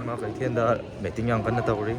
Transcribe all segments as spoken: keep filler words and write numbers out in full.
ꯏꯃꯥ ꯀꯩꯊꯦꯜꯗ ꯕꯦꯠꯇꯤꯡ ꯌꯥꯝ ꯀꯟꯅ ꯇꯧꯔꯤ꯫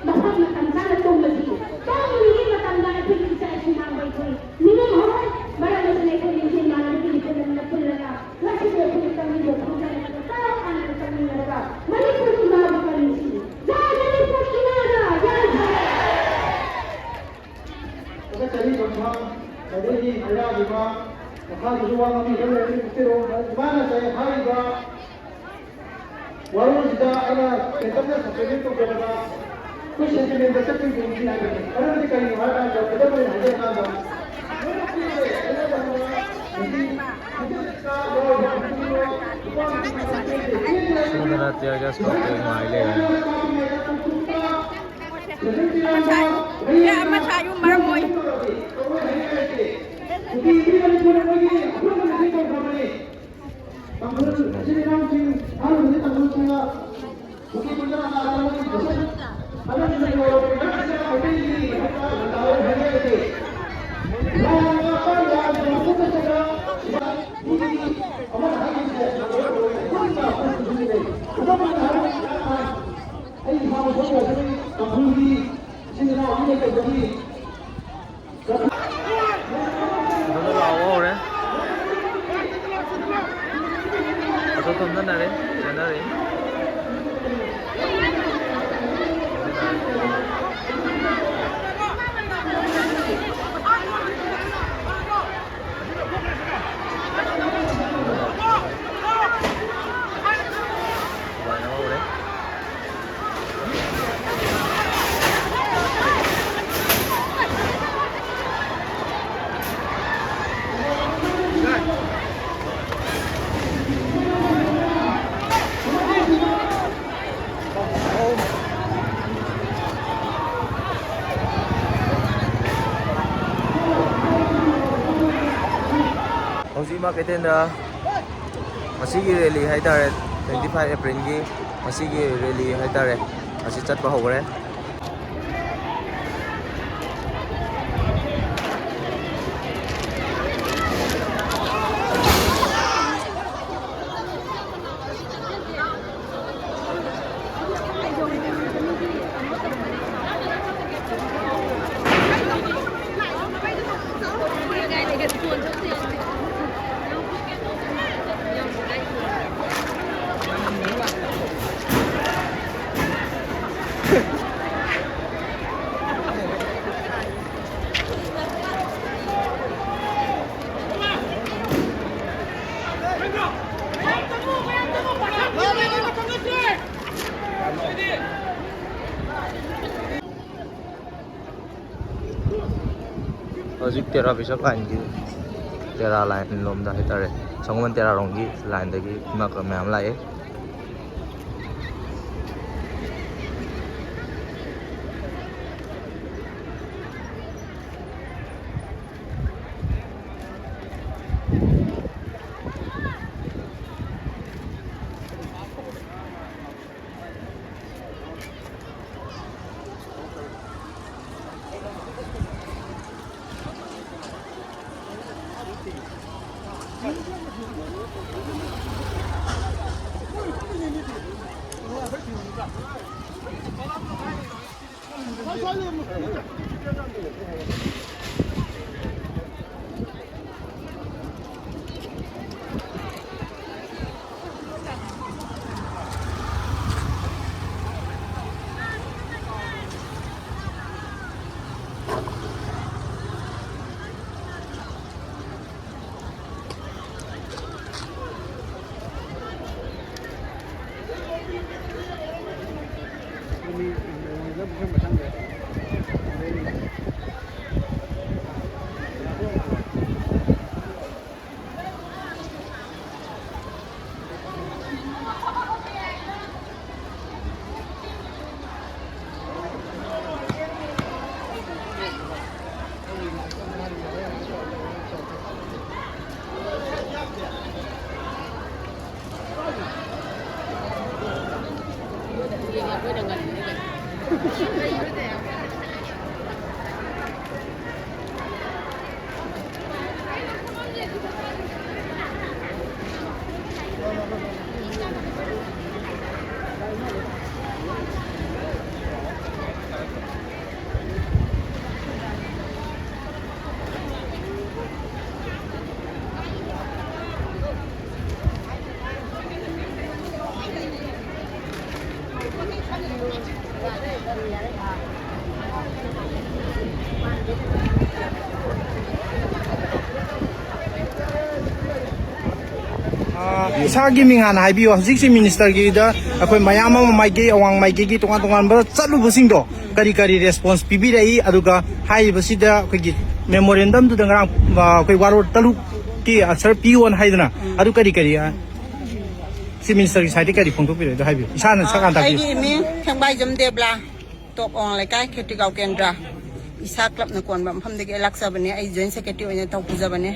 ꯃꯐꯝ ꯃꯇꯝ ꯆꯥꯅ ꯇꯨꯝꯕꯁꯤ ꯇꯨꯝꯂꯤꯉꯩ ꯃꯇꯝꯗ ꯑꯩꯈꯣꯏꯒꯤ ꯏꯆꯥ ꯏꯁꯨ ꯃꯥꯡꯕ ꯑꯩꯈꯣꯏ ꯅꯤꯡꯉꯝꯃꯔꯣꯏ꯫ ꯃꯔꯝ ꯑꯁꯤꯅ ꯑꯩꯈꯣꯏ ꯅꯤꯡꯊꯤ ꯏꯃꯥꯟꯅꯕꯒꯤ ꯂꯤꯆꯠ ꯑꯃꯅ ꯄꯨꯜꯂꯒ ꯉꯁꯤꯗꯤ ꯑꯩꯈꯣꯏꯒꯤ ꯇꯝꯕꯤꯕ ꯈꯣꯡꯆꯠ ꯑꯗꯨ ꯇꯔꯥ ꯐꯥꯅ ꯆꯠꯃꯤꯟꯅꯔꯒ ꯃꯅꯤꯄꯨꯔ ꯏꯃꯥꯕꯨ ꯀꯟꯁꯤ꯫ ꯖꯥꯏ ꯃꯅꯤꯄꯨꯔ ꯏꯃꯥꯅ ꯌꯥꯏꯐꯔꯦ꯫ ꯊꯥꯒꯠꯆꯔꯤ ꯕ꯭ꯔꯍ꯭ꯃ, ꯑꯗꯒꯤ ꯃꯩꯔꯥꯒꯤ ꯏꯃꯥ, ꯃꯈꯥꯗꯁꯨ ꯋꯥ ꯉꯥꯡꯕꯤꯕ ꯂꯩꯔꯒꯗꯤ ꯀꯣꯛꯄꯤꯔꯣ꯫ ꯏꯃꯥꯅ ꯉꯁꯥꯏ ꯍꯥꯏꯔꯤꯕ ꯋꯥꯔꯣꯜꯁꯤꯗ ꯑꯩꯅ ꯇꯦꯟꯇꯛꯅ ꯁꯕꯁꯀ꯭ꯔꯥꯏꯕ ꯇꯧꯖꯔꯒ ꯑꯩꯈꯣꯏ ꯁꯦꯟꯇꯤꯃꯦꯟꯗ ꯆꯠꯄꯤꯕ ꯉꯝꯈꯤ ꯍꯥꯏꯕꯅꯤ꯫ ꯃꯔꯝꯗꯤ ꯀꯔꯤꯅꯣ ꯍꯥꯏ ꯀꯥꯟꯗ ꯈꯨꯗꯝ ꯑꯣꯏꯅ ꯍꯥꯏꯖꯔ ꯀꯥꯟꯗ ꯁꯣꯝꯗꯅ tear gas ꯀꯥꯞꯄꯒꯤ ꯉꯥꯏ ꯂꯩꯔꯦ꯫ ꯇꯥꯡꯈꯨꯜ ꯏꯆꯤꯜ ꯏꯅꯥꯎꯁꯤꯡ, ꯑꯍꯥꯟꯕꯗꯤ ꯇꯥꯡꯈꯨꯜꯁꯤꯡꯅ ꯀꯨꯀꯤ ꯄꯨꯟꯖꯥ ꯅꯥꯒꯥ ꯑꯃꯗꯤ ꯃꯁꯛ ꯈꯪꯍꯟꯗꯨꯅ ꯌꯧꯔꯕ ꯃꯔꯛꯁꯤꯗ ꯃꯩꯇꯩꯒꯤ ꯃꯊꯛꯇ ꯂꯥꯟꯗꯥꯕ ꯍꯥꯏꯅꯔꯤꯕꯁꯤ ꯂꯥꯟ ꯉꯥꯛꯄ ꯂꯥꯟ ꯉꯥꯛꯄ ꯆꯠꯄꯗ ꯁꯤꯐꯥꯏ ꯃꯤꯒꯤ ꯑꯃꯅ ꯍꯥꯏꯈꯤꯕꯁꯦ ꯄꯨꯟꯅ ꯄꯨꯟꯅ ꯈꯨꯗꯝ ꯑꯣꯏꯅ ꯍꯥꯏꯔꯕꯗ ꯑꯩ ꯏꯁꯥꯃꯛ ꯁꯣꯏꯗꯅ ꯇꯥꯡꯈꯨꯜꯒꯤ ꯏꯆꯤꯟ ꯏꯅꯥꯎ ꯑꯃ ꯂꯩꯇꯕꯒꯤ ꯑꯗꯨꯗ ꯂꯥꯎꯕ ꯍꯧꯔꯦ꯫ ꯑꯗꯨ ꯊꯣꯝꯖꯤꯟꯅꯔꯦ, ꯆꯦꯟꯅꯔꯦ꯫ ꯍꯧꯖꯤꯛ ꯏꯃꯥ ꯀꯩꯊꯦꯜꯗ ꯉꯁꯤꯒꯤ ꯔꯦꯂꯤ ꯍꯥꯏꯇꯥꯔꯦ, twenty five April-ꯒꯤ ꯉꯁꯤꯒꯤ ꯔꯦꯂꯤ ꯍꯥꯏꯇꯥꯔꯦ, ꯑꯁꯤ ꯆꯠꯄ ꯍꯧꯈ꯭ꯔꯦ꯫ ꯍꯧꯖꯤꯛ ꯇꯦꯔꯥ ꯕꯤꯁꯞ ꯂꯥꯏꯟꯒꯤ, ꯇꯦꯔꯥ ꯂꯥꯏꯟ ꯂꯣꯝꯗ ꯍꯥꯏꯇꯥꯔꯦ, ꯁꯒꯣꯜꯕꯟ ꯇꯦꯔꯥꯔꯣꯝꯒꯤ ꯂꯥꯏꯟꯗꯒꯤ ꯏꯃꯥ ꯃꯌꯥꯝ ꯂꯥꯛꯑꯦ꯫ ꯑ, ꯏꯁꯥꯒꯤ ꯃꯤꯡ ꯍꯥꯟꯅ ꯍꯥꯏꯕꯤꯌꯨ꯫ ꯍꯧꯖꯤꯛꯁꯤ ꯃꯤꯅꯤꯁꯇꯔꯒꯤꯗ ꯑꯩꯈꯣꯏ ꯃꯌꯥꯝ ꯑꯃ ꯃꯥꯏꯀꯩ, ꯑꯋꯥꯡ ꯃꯥꯏꯀꯩꯒꯤ ꯇꯣꯉꯥꯟ ꯇꯣꯉꯥꯟꯕ ꯆꯠꯂꯨꯕꯁꯤꯡꯗꯣ ꯀꯔꯤ ꯀꯔꯤ ꯔꯦꯁꯄꯣꯟꯁ ꯄꯤꯕꯤꯔꯛꯏ, ꯑꯗꯨꯒ ꯍꯥꯏꯔꯤꯕꯁꯤꯗ ꯑꯩꯈꯣꯏꯒꯤ ꯃꯦꯃꯣꯔꯦꯟꯗꯝꯗꯨꯗ ꯉꯔꯥꯡ, ꯑ, ꯑꯩꯈꯣꯏ ꯋꯥꯔꯣꯜ ꯇꯔꯨꯛꯀꯤ ꯑꯟꯁꯔ ꯄꯤꯌꯣꯅ ꯍꯥꯏꯗꯅ, ꯑꯗꯨ ꯀꯔꯤ ꯀꯔꯤ, ꯑ, ꯆꯤꯐ ꯃꯤꯅꯤꯁꯇꯔꯒꯤ ꯁꯥꯏꯠꯇꯒꯤ ꯀꯔꯤ ꯐꯣꯡꯗꯣꯛꯄꯤꯔꯛꯏ ꯑꯗꯨ ꯍꯥꯏꯕꯤꯌꯨ, ꯏꯁꯥꯅ ꯁꯛ ꯍꯥꯟꯅ ꯇꯥꯛꯄꯤꯌꯨ꯫ ꯑꯩꯒꯤ ꯏꯃꯤꯡ ꯊꯦꯡꯕꯥꯏꯖꯝ ꯗꯦꯕꯂꯥ, ꯇꯣꯞ ꯑꯋꯥꯡ ꯂꯩꯀꯥꯏ ꯈꯦꯇ꯭ꯔꯤꯒꯥꯎ ꯀꯦꯟꯗ꯭ꯔꯥ, ꯏꯁꯥ ꯀ꯭ꯂꯕꯅ ꯀꯣꯟꯕ ꯃꯐꯝꯗꯒꯤ ꯑꯩ ꯂꯥꯛꯆꯕꯅꯦ꯫ ꯑꯩ ꯖꯣꯏꯟ ꯁꯦꯀ꯭ꯔꯦꯇꯔꯤ ꯑꯣꯏꯅ ꯇꯧꯖꯕꯅꯦ꯫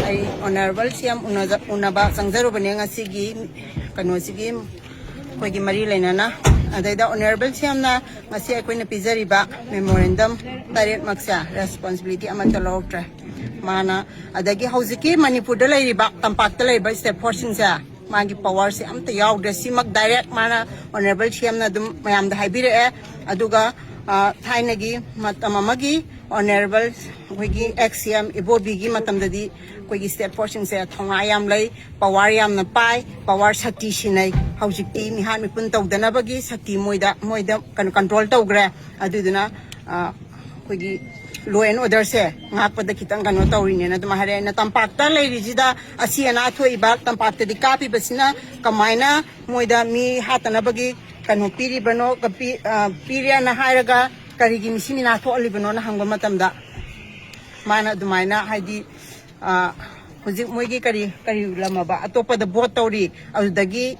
ꯑꯩ ꯑꯣꯅꯔꯦꯕꯜ ꯁꯤ ꯑꯦꯝ ꯎꯅꯖ-, ꯎꯅꯕ ꯆꯪꯖꯔꯨꯕꯅꯦ ꯉꯁꯤꯒꯤ ꯀꯩꯅꯣꯁꯤꯒꯤ ꯑꯩꯈꯣꯏꯒꯤ ꯃꯔꯤ ꯂꯩꯅꯅ꯫ ꯑꯗꯩꯗ ꯑꯣꯅꯔꯦꯕꯜ ꯁꯤ ꯑꯦꯝꯅ ꯉꯁꯤ ꯑꯩꯈꯣꯏꯅ ꯄꯤꯖꯔꯤꯕ ꯃꯦꯃꯣꯔꯦꯟꯗꯝ ꯇꯔꯦꯠꯃꯛꯁꯦ ꯔꯦꯁꯄꯣꯟꯁꯤꯕꯤꯂꯤꯇꯤ ꯑꯃꯠꯇ ꯂꯧꯔꯛꯇ꯭ꯔꯦ꯫ ꯃꯥꯅ, ꯑꯗꯒꯤ ꯍꯧꯖꯤꯛꯀꯤ ꯃꯅꯤꯄꯨꯔꯗ ꯂꯩꯔꯤꯕ, ꯇꯝꯄꯥꯛꯇ ꯂꯩꯔꯤꯕ ꯁ꯭ꯇꯦꯠ ꯐꯣꯔꯁꯁꯤꯡꯁꯦ ꯃꯥꯒꯤ ꯄꯋꯥꯔꯁꯦ ꯑꯝꯇ ꯌꯥꯎꯗ꯭ꯔꯦ꯫ ꯁꯤꯃꯛ ꯗꯥꯏꯔꯦꯛ ꯃꯥꯅ ꯑꯣꯅꯔꯦꯕꯜ ꯁꯤ ꯑꯦꯝꯅ ꯑꯗꯨꯝ ꯃꯌꯥꯝꯗ ꯍꯥꯏꯕꯤꯔꯛꯑꯦ꯫ ꯑꯗꯨꯒ, ꯑ, ꯊꯥꯏꯅꯒꯤ ꯃꯇꯝ ꯑꯃꯒꯤ ꯑꯣꯅꯔꯦꯕꯜ ꯑꯩꯈꯣꯏꯒꯤ ꯑꯦꯛꯁ ꯁꯤ ꯑꯦꯝ ꯏꯕꯣꯕꯤꯒꯤ ꯃꯇꯝꯗꯗꯤ ꯑꯩꯈꯣꯏꯒꯤ ꯁ꯭ꯇꯦꯠ ꯐꯣꯔꯁꯁꯤꯡꯁꯦ ꯊꯧꯅꯥ ꯌꯥꯝ ꯂꯩ, ꯄꯋꯥꯔ ꯌꯥꯝꯅ ꯄꯥꯏ, ꯄꯋꯥꯔ ꯁꯛꯇꯤ ꯁꯤꯟꯅꯩ꯫ ꯍꯧꯖꯤꯛꯇꯤ ꯃꯤꯍꯥꯠ ꯃꯤꯄꯨꯟ ꯇꯧꯗꯅꯕꯒꯤ ꯁꯛꯇꯤ ꯃꯣꯏꯗ, ꯃꯣꯏꯗ ꯀꯩꯅꯣ ꯀꯟꯇ꯭ꯔꯣꯜ ꯇꯧꯈ꯭ꯔꯦ꯫ ꯑꯗꯨꯗꯨꯅ, ꯑ, ꯑꯩꯈꯣꯏꯒꯤ ꯂꯣ ꯑꯦꯟ ꯑꯣꯔꯗꯔꯁꯦ ꯉꯥꯛꯄꯗ ꯈꯤꯇꯪ ꯀꯩꯅꯣ ꯇꯧꯔꯤꯅꯦꯅ ꯑꯗꯨꯃꯥꯏꯅ ꯍꯥꯏꯔꯛꯑꯦ꯫ ꯑꯩꯅ ꯇꯝꯄꯥꯛꯇ ꯂꯩꯔꯤꯁꯤꯗ ꯑꯁꯤ ꯑꯅꯥ ꯊꯣꯛꯏꯕ, ꯇꯝꯄꯥꯛꯇꯗꯤ ꯀꯥꯞꯄꯤꯕꯁꯤꯅ ꯀꯃꯥꯏꯅ ꯃꯣꯏꯗ ꯃꯤ ꯍꯥꯠꯇꯅꯕꯒꯤ ꯀꯩꯅꯣ ꯄꯤꯔꯤꯕꯅꯣ, ꯄꯤ-, ꯑ, ꯄꯤꯔꯦꯅ ꯍꯥꯏꯔꯒ ꯀꯔꯤꯒꯤ ꯃꯤꯁꯤ ꯃꯤꯅꯥ ꯊꯣꯛꯍꯜꯂꯤꯕꯅꯣꯅ ꯍꯪꯕ ꯃꯇꯝꯗ ꯃꯥꯅ ꯑꯗꯨꯃꯥꯏꯅ ꯍꯥꯏꯗꯤ, ꯑ, ꯍꯧꯖꯤꯛ ꯃꯣꯏꯒꯤ ꯀꯔꯤ, ꯀꯔꯤ ꯂꯝ ꯑꯕ, ꯑꯇꯣꯞꯄꯗ ꯚꯣꯠ ꯇꯧꯔꯤ, ꯑꯗꯨꯗꯒꯤ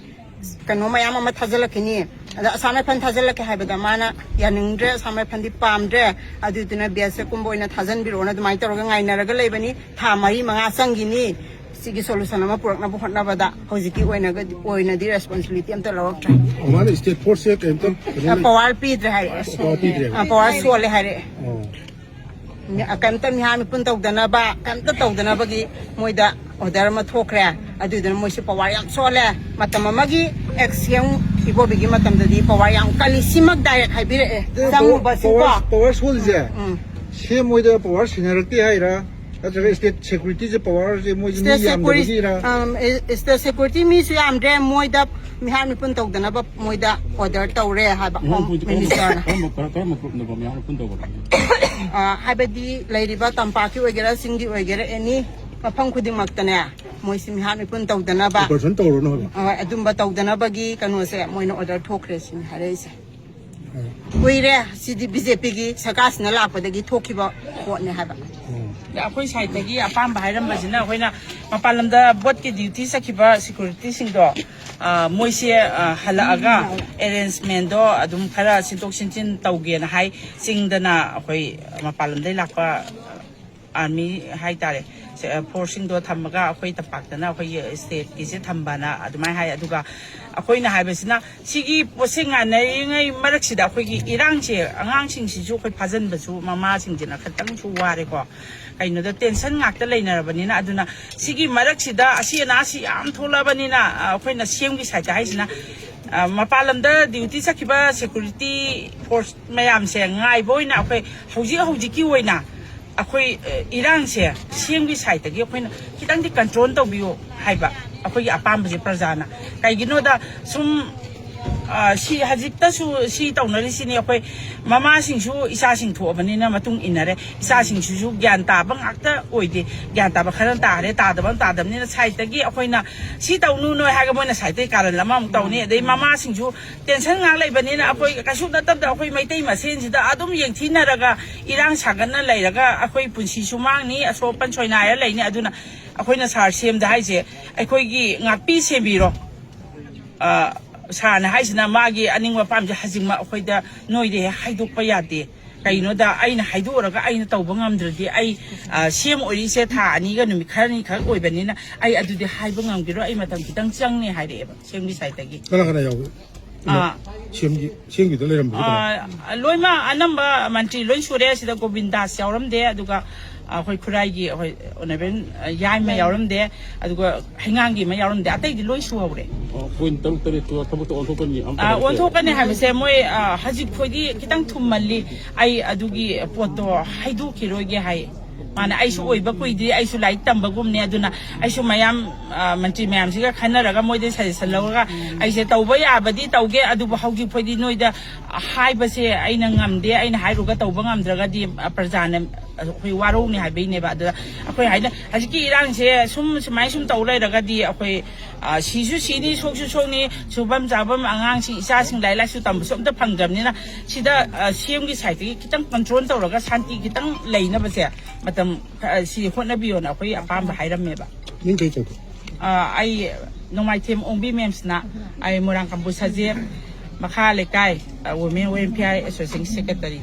ꯀꯩꯅꯣ ꯃꯌꯥꯝ ꯑꯃ ꯊꯥꯖꯤꯜꯂꯛꯈꯤꯅꯤ, ꯑꯗ ꯑꯁꯥꯝ ꯔꯥꯏꯐꯜ ꯊꯥꯖꯤꯜꯂꯛꯀꯦ ꯍꯥꯏꯕꯗ ꯃꯥꯅ ꯌꯥꯅꯤꯡꯗ꯭ꯔꯦ, ꯑꯁꯥꯝ ꯔꯥꯏꯐꯜꯗꯤ ꯄꯥꯝꯗ꯭ꯔꯦ, ꯑꯗꯨꯗꯨꯅ ꯕꯤ ꯑꯦꯁ ꯑꯦꯐ ꯀꯨꯝꯕ ꯑꯣꯏꯅ ꯊꯥꯖꯤꯟꯕꯤꯔꯛꯑꯣꯅ ꯑꯗꯨꯃꯥꯏꯅ ꯇꯧꯔꯒ ꯉꯥꯏꯅꯔꯒ ꯂꯩꯕꯅꯤ꯫ ꯊꯥ ꯃꯔꯤ ꯃꯉꯥ ꯆꯪꯈꯤꯅꯤ꯫ ꯁꯤꯒꯤ ꯁꯣꯂꯨꯁꯟ ꯑꯃ ꯄꯨꯔꯛꯅꯕ ꯍꯣꯠꯅꯕꯗ ꯍꯧꯖꯤꯛꯀꯤ ꯑꯣꯏꯅꯒꯗꯤ ꯑꯣꯏꯅꯗꯤ ꯔꯦꯁꯄꯣꯟꯁꯤꯕꯤꯂꯤꯇꯤ ꯑꯝꯇ ꯂꯧꯔꯛꯇ꯭ꯔꯦ꯫ ꯃꯥꯅ ꯁ꯭ꯇꯦꯠ ꯐꯣꯔꯁꯁꯦ ꯀꯩꯝꯇ ꯀꯩꯅꯣ ꯄꯋꯥꯔ ꯄꯤꯗ꯭ꯔꯦ ꯍꯥꯏꯔꯛꯑꯦ꯫ ꯄꯋꯥꯔ ꯄꯤꯗ꯭ꯔꯦꯕ꯫ ꯑ, ꯄꯋꯥꯔ ꯁꯣꯜꯂꯦ ꯍꯥꯏꯔꯛꯑꯦ꯫ ꯑꯣ꯫ ꯀꯩꯝꯇ ꯃꯤꯍꯥꯠ ꯃꯤꯄꯨꯟ ꯇꯧꯗꯅꯕ, ꯀꯩꯝꯇ ꯇꯧꯗꯅꯕꯒꯤ ꯃꯣꯏꯗ ꯑꯣꯔꯗꯔ ꯑꯃ ꯊꯣꯛꯈ꯭ꯔꯦ꯫ ꯑꯗꯨꯏꯗꯨꯅ ꯃꯣꯏꯁꯦ ꯄꯋꯥꯔ ꯌꯥꯝ ꯁꯣꯜꯂꯦ꯫ ꯃꯇꯝ ꯑꯃꯒꯤ ꯑꯦꯛꯁ ꯁꯤ ꯑꯦꯝ ꯏꯕꯣꯕꯤꯒꯤ ꯃꯇꯝꯗꯗꯤ ꯄꯋꯥꯔ ꯌꯥꯝ ꯀꯜꯂꯤ꯫ ꯁꯤꯃꯛ ꯗꯥꯏꯔꯦꯛ ꯍꯥꯏꯕꯤꯔꯛꯑꯦ꯫ ꯆꯪꯉꯨꯕꯁꯤꯀꯣ꯫ ꯄꯋꯥꯔ ꯄꯋꯥꯔ ꯁꯣꯜꯂꯤꯁꯦ ꯎꯝ꯫ ꯁꯦꯝ ꯃꯣꯏꯗ ꯄꯋꯥꯔ ꯁꯤꯟꯅꯔꯛꯇꯦ ꯍꯥꯏꯔꯥ? ꯅꯠꯇ꯭ꯔꯒ ꯁ꯭ꯇꯦꯠ ꯁꯦꯀ꯭ꯌꯨꯔꯤꯇꯤꯁꯦ ꯄꯋꯥꯔꯁꯦ ꯃꯣꯏꯁꯦ ꯃꯤ ꯁ꯭ꯇꯦꯠ ꯁꯦꯀ꯭ꯌꯨꯔꯤꯇꯤ ꯌꯥꯝꯗꯕꯒꯤꯔꯥ? ꯁ꯭ꯇꯦꯠ ꯁꯦꯀ꯭ꯌꯨꯔꯤꯇꯤ ꯃꯤꯁꯨ ꯌꯥꯝꯗ꯭ꯔꯦ꯫ ꯃꯣꯏꯗ ꯃꯤꯍꯥꯠ ꯃꯤꯄꯨꯟ ꯇꯧꯗꯅꯕ ꯃꯣꯏꯗ ꯑꯣꯔꯗꯔ ꯇꯧꯔꯦ ꯍꯥꯏꯕ ꯍꯣꯝ ꯃꯤꯅꯤꯁꯇꯔꯅ꯫ ꯀꯔꯝꯕ ꯀꯔꯝꯕ ꯒ꯭ꯔꯨꯞꯅꯣꯕ ꯃꯤꯍꯥꯠ ꯃꯤꯄꯨꯟ ꯇꯧꯕ? ꯑ, ꯍꯥꯏꯕꯗꯤ ꯂꯩꯔꯤꯕ ꯇꯝꯄꯥꯛꯀꯤ ꯑꯣꯏꯒꯦꯔꯥ ꯆꯤꯡꯒꯤ ꯑꯣꯏꯒꯦꯔꯥ ꯑꯦꯅꯤ ꯃꯐꯝ ꯈꯨꯗꯤꯡꯃꯛꯇꯅꯦ ꯃꯣꯏꯁꯤ ꯃꯤꯍꯥꯠ ꯃꯤꯄꯨꯟ ꯇꯧꯗꯅꯕ, ꯑꯣꯄꯔꯦꯁꯟ ꯇꯧꯔꯨꯅꯨ ꯍꯥꯏꯕ꯫ ꯍꯣꯏ, ꯑꯗꯨꯝꯕ ꯇꯧꯗꯅꯕꯒꯤ ꯀꯩꯅꯣꯁꯦ ꯃꯣꯏꯅ ꯑꯣꯔꯗꯔ ꯊꯣꯛꯈ꯭ꯔꯦ ꯁꯤꯅꯤ ꯍꯥꯏꯔꯛꯏꯁꯦ꯫ ꯀꯨꯏꯔꯦ ꯁꯤꯗꯤ ꯕꯤ ꯖꯦ ꯄꯤꯒꯤ ꯁꯔꯀꯥꯔꯁꯤꯅ ꯂꯥꯛꯄꯗꯒꯤ ꯊꯣꯛꯈꯤꯕ ꯄꯣꯠꯅꯦ ꯍꯥꯏꯕ꯫ ꯑꯗ ꯑꯩꯈꯣꯏ ꯁꯥꯏꯠꯇꯒꯤ ꯑꯄꯥꯝꯕ ꯍꯥꯏꯔꯝꯕꯁꯤꯅ ꯑꯩꯈꯣꯏꯅ ꯃꯄꯥꯟ ꯂꯝꯗ ꯚꯣꯠꯀꯤ ꯗ꯭ꯌꯨꯇꯤ ꯆꯠꯈꯤꯕ ꯁꯦꯀ꯭ꯌꯨꯔꯤꯇꯤꯁꯤꯡꯗꯣ, ꯑ, ꯃꯣꯏꯁꯦ, ꯑ, ꯍꯜꯂꯛꯑꯒ ꯑꯦꯔꯦꯟꯖꯃꯦꯟꯗꯣ ꯑꯗꯨꯝ ꯈꯔ ꯁꯤꯟꯗꯣꯛ ꯁꯤꯟꯖꯤꯟ ꯇꯧꯒꯦꯅ ꯍꯥꯏ꯫ ꯆꯤꯡꯗꯅ ꯑꯩꯈꯣꯏ ꯃꯄꯥꯟ ꯂꯝꯗꯒꯤ ꯂꯥꯛꯄ ꯑꯥꯔꯃꯤ ꯍꯥꯏꯇꯥꯔꯦ, ꯐꯣꯔꯁꯁꯤꯡꯗꯣ ꯊꯝꯃꯒ ꯑꯩꯈꯣꯏ ꯇꯝꯄꯥꯛꯇꯅ ꯑꯩꯈꯣꯏꯒꯤ ꯁ꯭ꯇꯦꯠꯀꯤꯁꯦ ꯊꯝꯕꯅ ꯑꯗꯨꯃꯥꯏꯅ ꯍꯥꯏ꯫ ꯑꯗꯨꯒ ꯑꯩꯈꯣꯏꯅ ꯍꯥꯏꯕꯁꯤꯅ ꯁꯤꯒꯤ ꯄꯣꯠꯁꯦ ꯉꯥꯏꯅꯔꯤꯉꯩ ꯃꯔꯛꯁꯤꯗ ꯑꯩꯈꯣꯏꯒꯤ ꯏꯔꯥꯡꯁꯦ, ꯑꯉꯥꯡꯁꯤꯡꯁꯤꯁꯨ ꯑꯩꯈꯣꯏ ꯐꯥꯖꯤꯟꯕꯁꯨ ꯃꯃꯥꯁꯤꯡꯁꯤꯅ ꯈꯤꯇꯪꯁꯨ ꯋꯥꯔꯦꯀꯣ꯫ ꯀꯩꯅꯣꯗ ꯇꯦꯟꯁꯟ ꯉꯥꯛꯇ ꯂꯩꯅꯔꯕꯅꯤꯅ꯫ ꯑꯗꯨꯅ ꯁꯤꯒꯤ ꯃꯔꯛꯁꯤꯗ ꯑꯁꯤ ꯑꯅꯥꯁꯤ ꯌꯥꯝ ꯊꯣꯛꯂꯛꯑꯕꯅꯤꯅ, ꯑ, ꯑꯩꯈꯣꯏꯅ ꯁꯤ ꯑꯦꯝꯒꯤ ꯁꯥꯏꯠꯇ ꯍꯥꯏꯁꯤꯅ, ꯑ, ꯃꯄꯥꯟ ꯂꯝꯗ ꯗ꯭ꯌꯨꯇꯤ ꯆꯠꯈꯤꯕ ꯁꯦꯀ꯭ꯌꯨꯔꯤꯇꯤ ꯐꯣꯔꯁ ꯃꯌꯥꯝꯁꯦ ꯉꯥꯏꯕ ꯑꯣꯏꯅ ꯑꯩꯈꯣꯏ ꯍꯧꯖꯤꯛ ꯍꯧꯖꯤꯛꯀꯤ ꯑꯣꯏꯅ ꯑꯩꯈꯣꯏ, ꯑ, ꯏꯔꯥꯡꯁꯦ ꯁꯤ ꯑꯦꯝꯒꯤ ꯁꯥꯏꯠꯇꯒꯤ ꯑꯩꯈꯣꯏꯅ ꯈꯤꯇꯪꯗꯤ ꯀꯟꯇ꯭ꯔꯣꯜ ꯇꯧꯕꯤꯌꯨ ꯍꯥꯏꯕ ꯑꯩꯈꯣꯏꯒꯤ ꯑꯄꯥꯝꯕꯁꯦ ꯄ꯭ꯔꯖꯥꯅ꯫ ꯀꯩꯒꯤꯅꯣꯗ ꯁꯨꯝ, ꯑ, ꯁꯤ ꯍꯧꯖꯤꯛꯇꯁꯨ ꯁꯤ ꯇꯧꯅꯔꯤꯁꯤꯅꯤ꯫ ꯑꯩꯈꯣꯏ ꯃꯃꯥꯁꯤꯡꯁꯨ ꯏꯆꯥꯁꯤꯡ ꯊꯣꯛꯑꯕꯅꯤꯅ ꯃꯇꯨꯡ ꯏꯟꯅꯔꯦ꯫ ꯏꯆꯥꯁꯤꯡꯁꯤꯁꯨ ꯒ꯭ꯌꯥꯟ ꯇꯥꯕ ꯉꯥꯛꯇ ꯑꯣꯏꯗꯦ꯫ ꯒ꯭ꯌꯥꯟ ꯇꯥꯕ ꯈꯔ ꯇꯥꯔꯦ, ꯇꯥꯗꯕ ꯑꯃ ꯇꯥꯗꯕꯅꯤꯅ ꯁꯥꯏꯠꯇꯒꯤ ꯑꯩꯈꯣꯏꯅ ꯁꯤ ꯇꯧꯅꯨ ꯅꯣꯏ ꯍꯥꯏꯔꯒ ꯃꯣꯏꯅ ꯁꯥꯏꯠꯇꯒꯤ ꯀꯥꯔꯟ ꯑꯃꯃꯨꯛ ꯇꯧꯅꯤ꯫ ꯑꯗꯩ ꯃꯃꯥꯁꯤꯡꯁꯨ ꯇꯦꯟꯁꯟ ꯉꯥꯛ ꯂꯩꯕꯅꯤꯅ ꯑꯩꯈꯣꯏ ꯀꯩꯁꯨ ꯅꯠꯇꯕꯗ ꯑꯩꯈꯣꯏ ꯃꯩꯇꯩ ꯃꯁꯦꯟꯁꯤꯗ ꯑꯗꯨꯝ ꯌꯦꯡꯊꯤꯅꯔꯒ ꯏꯔꯥꯡ ꯁꯥꯒꯠꯅ ꯂꯩꯔꯒ ꯑꯩꯈꯣꯏ ꯄꯨꯟꯁꯤꯁꯨ ꯃꯥꯡꯅꯤ, ꯑꯁꯣꯛ ꯑꯄꯟ ꯁꯣꯏꯅꯥꯏꯔ ꯂꯩꯅꯤ꯫ ꯑꯗꯨꯅ ꯑꯩꯈꯣꯏꯅ ꯁꯥꯔ ꯁꯤ ꯑꯦꯝꯗ ꯍꯥꯏꯁꯦ, ꯑꯩꯈꯣꯏꯒꯤ ꯉꯥꯛꯄꯤ ꯁꯦꯟꯕꯤꯔꯣ꯫ ꯑ, ꯁꯥꯔꯅ ꯍꯥꯏꯁꯤꯅ ꯃꯥꯒꯤ ꯑꯅꯤꯡꯕ ꯑꯄꯥꯝꯕꯁꯦ ꯍꯧꯖꯤꯛꯃꯛ ꯑꯩꯈꯣꯏꯗ ꯅꯣꯏꯗ ꯍꯦꯛ ꯍꯥꯏꯗꯣꯛꯄ ꯌꯥꯗꯦ꯫ ꯀꯩꯅꯣꯗ ꯑꯩꯅ ꯍꯥꯏꯗꯣꯛꯎꯔꯒ ꯑꯩꯅ ꯇꯧꯕ ꯉꯝꯗ꯭ꯔꯗꯤ ꯑꯩ ꯁꯤ ꯑꯦꯝ ꯑꯣꯏꯔꯤꯁꯦ ꯊꯥ ꯑꯅꯤꯒ ꯅꯨꯃꯤꯠ ꯈꯔꯅꯤ ꯈꯛ ꯑꯣꯏꯕꯅꯤꯅ ꯑꯩ ꯑꯗꯨꯗꯤ ꯍꯥꯏꯕ ꯉꯝꯈꯤꯔꯣꯏ, ꯑꯩ ꯃꯇꯝ ꯈꯤꯇꯪ ꯆꯪꯅꯤ ꯍꯥꯏꯔꯛꯑꯦꯕ ꯁꯤ ꯑꯦꯝꯒꯤ ꯁꯥꯏꯠꯇꯒꯤ꯫ ꯀꯅꯥ ꯀꯅꯥ ꯌꯥꯎꯏ? ꯑꯥ꯫ ꯁꯤ ꯑꯦꯝꯒꯤ ꯁꯤ ꯑꯦꯝꯒꯤꯗ ꯂꯩꯔꯝꯕꯗꯤ ꯀꯅꯥ? ꯑ, ꯂꯣꯏꯅꯃꯛ ꯑꯅꯝꯕ ꯃꯟꯇ꯭ꯔꯤ ꯂꯣꯏ ꯁꯨꯔꯦ꯫ ꯁꯤꯗ ꯒꯣꯕꯤꯟꯗꯥꯁ ꯌꯥꯎꯔꯝꯗꯦ, ꯑꯗꯨꯒ ꯑꯩꯈꯣꯏ ꯈꯨꯔꯥꯏꯒꯤ ꯑꯩꯈꯣꯏ ꯑꯣꯅꯔꯦꯕꯜ ꯌꯥꯏꯃ ꯌꯥꯎꯔꯝꯗꯦ, ꯑꯗꯨꯒ ꯍꯩꯉꯥꯡꯒꯤ ꯑꯃ ꯌꯥꯎꯔꯝꯗꯦ, ꯑꯇꯩꯗꯤ ꯂꯣꯏ ꯁꯨꯍꯧꯔꯦ꯫ ꯄꯣꯏꯟ ꯇꯔꯨꯛ ꯇꯔꯦꯠꯇꯨ ꯊꯕꯛꯇ ꯑꯣꯟꯊꯣꯛꯀꯅꯤ ꯑꯃ ꯑ, ꯑꯣꯟꯊꯣꯛꯀꯅꯤ ꯍꯥꯏꯕꯁꯦ ꯃꯣꯏ ꯑ, ꯍꯧꯖꯤꯛ ꯐꯥꯎꯗꯤ ꯈꯤꯇꯪ ꯊꯨꯝꯃꯜꯂꯤ꯫ ꯑꯩ ꯑꯗꯨꯒꯤ ꯄꯣꯠꯇꯣ ꯍꯥꯏꯗꯣꯛꯈꯤꯔꯣꯏꯒꯦ ꯍꯥꯏ꯫ ꯃꯥꯅ ꯑꯩꯁꯨ ꯑꯣꯏꯕ ꯀꯨꯏꯗ꯭ꯔꯤ, ꯑꯩꯁꯨ ꯂꯥꯏꯔꯤꯛ ꯇꯝꯕꯒꯨꯝꯅꯦ, ꯑꯗꯨꯅ ꯑꯩꯁꯨ ꯃꯌꯥꯝ ꯑ, ꯃꯟꯇ꯭ꯔꯤ ꯃꯌꯥꯝꯁꯤꯒ ꯈꯟꯅꯔꯒ ꯃꯣꯏꯗ ꯁꯖꯦꯁꯟ ꯂꯧꯔꯒ ꯑꯩꯁꯦ ꯇꯧꯕ ꯌꯥꯕꯗꯤ ꯇꯧꯒꯦ, ꯑꯗꯨꯕꯨ ꯍꯧꯖꯤꯛ ꯐꯥꯎꯗꯤ ꯅꯣꯏꯗ ꯍꯥꯏꯕꯁꯦ ꯑꯩꯅ ꯉꯝꯗꯦ, ꯑꯩꯅ ꯍꯥꯏꯔꯨꯔꯒ ꯇꯧꯕ ꯉꯝꯗ꯭ꯔꯒꯗꯤ ꯑ, ꯄ꯭ꯔꯖꯥꯅ ꯑꯩꯈꯣꯏ ꯋꯥꯔꯧꯅꯤ ꯍꯥꯏꯕꯩꯅꯦꯕ꯫ ꯑꯗꯨꯗ ꯑꯩꯈꯣꯏ ꯍꯥꯏꯅ ꯍꯧꯖꯤꯛꯀꯤ ꯏꯔꯥꯡꯁꯦ ꯁꯨꯝ ꯁꯨꯃꯥꯏꯅ ꯁꯨꯝ ꯇꯧ ꯂꯩꯔꯒꯗꯤ ꯑꯩꯈꯣꯏ ꯑ, ꯁꯤꯁꯨ ꯁꯤꯅꯤ, ꯁꯣꯛꯁꯨ ꯁꯣꯛꯅꯤ, ꯁꯨꯐꯝ ꯆꯥꯐꯝ ꯑꯉꯥꯡꯁꯤꯡ ꯏꯆꯥꯁꯤꯡ ꯂꯥꯏꯔꯤꯛ ꯂꯥꯏꯁꯨ ꯇꯝꯕꯁꯨ ꯑꯝꯇ ꯐꯪꯗ꯭ꯔꯕꯅꯤꯅ ꯁꯤꯗ ꯁꯤ ꯑꯦꯝꯒꯤ ꯁꯥꯏꯠꯇꯒꯤ ꯈꯤꯇꯪ ꯀꯟꯇ꯭ꯔꯣꯜ ꯇꯧꯔꯒ ꯁꯥꯟꯇꯤ ꯈꯤꯇꯪ ꯂꯩꯅꯕꯁꯦ ꯃꯇꯝ ꯈ-, ꯁꯤ ꯍꯣꯠꯅꯕꯤꯌꯣꯅ ꯑꯩꯈꯣꯏ ꯑꯄꯥꯝꯕ ꯍꯥꯏꯔꯝꯃꯦꯕ꯫ ꯃꯤꯡ ꯀꯩ ꯀꯧꯒꯦ? ꯑ, ꯑꯩ ꯅꯣꯡꯃꯥꯏꯊꯦꯝ ꯑꯣꯡꯕꯤ ꯃꯦꯝꯁꯅ ꯑꯩ ꯃꯣꯏꯔꯥꯡ ꯀꯥꯡꯕꯨ ꯁꯖꯦꯝ ꯃꯈꯥ ꯂꯩꯀꯥꯏ ꯋꯨꯃꯦꯟ ꯋꯦꯜꯐꯤꯌꯥꯔ ꯑꯦꯁꯣꯁꯤꯌꯦꯁꯟꯒꯤ ꯁꯦꯀ꯭ꯔꯦꯇꯔꯤ꯫